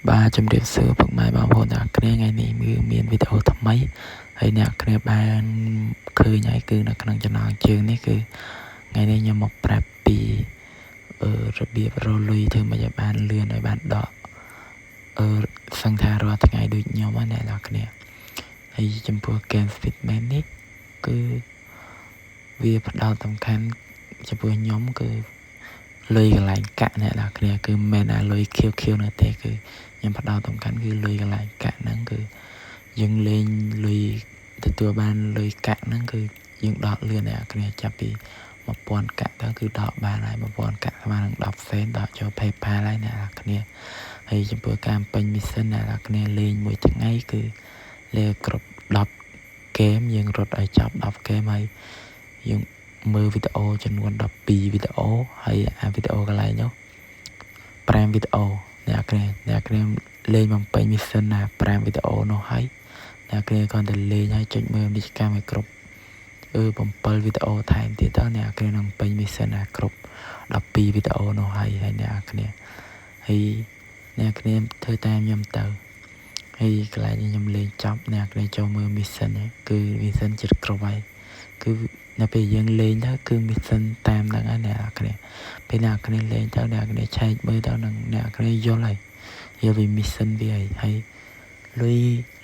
បាទជំរាបសួរពុកម៉ែបងប្អូនទាំងអស់គ្នា។ថ្ងៃនេះគឺមានវីដេអូថ្មីហើយអ្នកគ្នាបានឃើញហើយគឺនៅក្នុងចំណងជើងនេះគឺថ្ងៃនេះខ្ញុំមកប្រាប់ពីរបៀបរកលុយធ្វើម៉េចឲ្យបានលឿនឲ្យបានដកសឹងថារាល់ថ្ងៃដូចខ្ញុំណាអ្នកនរគ្នា។ហើយចំពោះ Game Speedman នេះគឺវាផ្ដោតសំខាន់ចំពោះខ្ញុំគឺលុយកន្លែងកាក់អ្នកនរគ្នាគឺមិនមែនអាលុយ QQ នោះទេគឺខ្ញុំផ្ដោតសំខាន់គឺលុយកន្លែងកាក់ហ្នឹងគឺយើងលេងលុយទទួលបានលុយកាក់ហ្នឹងគឺយើងដកលឿនអ្នកគ្នាចាប់ពី1000កាក់ទៅគឺដកបានហើយ1000កាក់ស្មើនឹង10សេនដកចូល PayPal ហើយអ្នកនរគ្នា។ហើយចំពោះការពេញ mission អ្នកនរគ្នាលេងមួយថ្ងៃគឺលេងគ្រប់10ហ្គេមយើងរត់ឲ្យចប់10ហ្គេមហើយយើងមើលវីដេអូចំនួន12វីដេអូហើយអាវីដេអូកន្លែងនោះ5វីដេអូអ្នកគ្នាអ្នកគ្នាលេងបំពេញ mission ណា5វីដេអូនោះហើយអ្នកគ្នាគ្រាន់តែលេងហើយចុចមើលនីតិកម្មឲ្យគ្រប់7វីដេអូថែមទៀតទៅអ្នកគ្នានឹងពេញ mission ណាគ្រប់12វីដេអូនោះហើយហើយអ្នកគ្នាហើយអ្នកគ្នាធ្វើតាមខ្ញុំទៅហើយកន្លែងនេះខ្ញុំលេងចប់អ្នកគ្នាចូលមើល mission គឺ mission ជិតគ្រប់ហើយគឺនៅពេលយើងលេងទៅគឺ mission តាមហ្នឹងហើយអ្នកគ្នាពេលអ្នកគ្នាលេងទៅអ្នកគ្នាឆែកមើលទៅនឹងអ្នកគ្នាយល់ហើយយល់ពី mission វាហើយហើយលុយ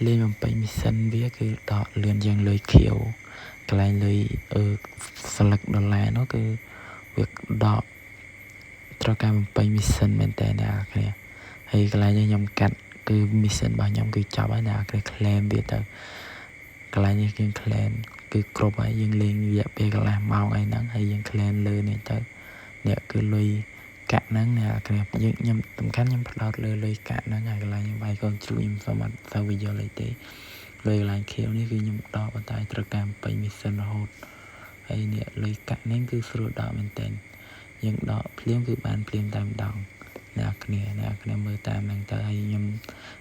លេងបំពេញ mission វាគឺដកលឿនជាងលុយខៀវកន្លែងលុយស្លឹកដុល្លារនោះគឺវាដកត្រូវការបំពេញ mission មែនតើអ្នកគ្នា។ហើយកន្លែងនេះខ្ញុំកាត់គឺ mission របស់ខ្ញុំគឺចប់ហើយអ្នកគ្នា claim វាទៅកន្លែងនេះគឺ claim គឺគ្រប់ហើយយើងលេងរយៈពេលកន្លះម៉ោងអីហ្នឹងហើយយើង claim លើនេះទៅនេះគឺលុយកាក់ហ្នឹងអ្នកគ្នាយើងខ្ញុំសំខាន់ខ្ញុំផ្ដោតលើលុយកាក់ហ្នឹងហើយកន្លែងខ្ញុំវាយកូនជ្រូកខ្ញុំសូមអត់សូវវិយល់អីទេលុយកន្លែងខៀវនេះគឺខ្ញុំដកប៉ុន្តែត្រូវការពេញ mission រហូតហើយនេះលុយកាក់នេះគឺស្រួលដកមែនតើយើងដកភ្លាមគឺបានភ្លាមតែម្ដងអ្នកគ្នាអ្នកគ្នាមើលតាមហ្នឹងទៅហើយខ្ញុំ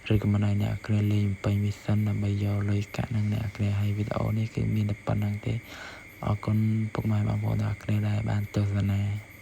recommend ឲ្យអ្នកគ្នាលេងពេញ mission ដើម្បីយកលុយកាក់ហ្នឹងអ្នកគ្នា។ហើយវីដេអូនេះគឺមានតែប៉ុណ្្នឹងទេអរគុណពុកម៉ែបងប្អូនទាំងអស់គ្នាដែលបានទស្សនា។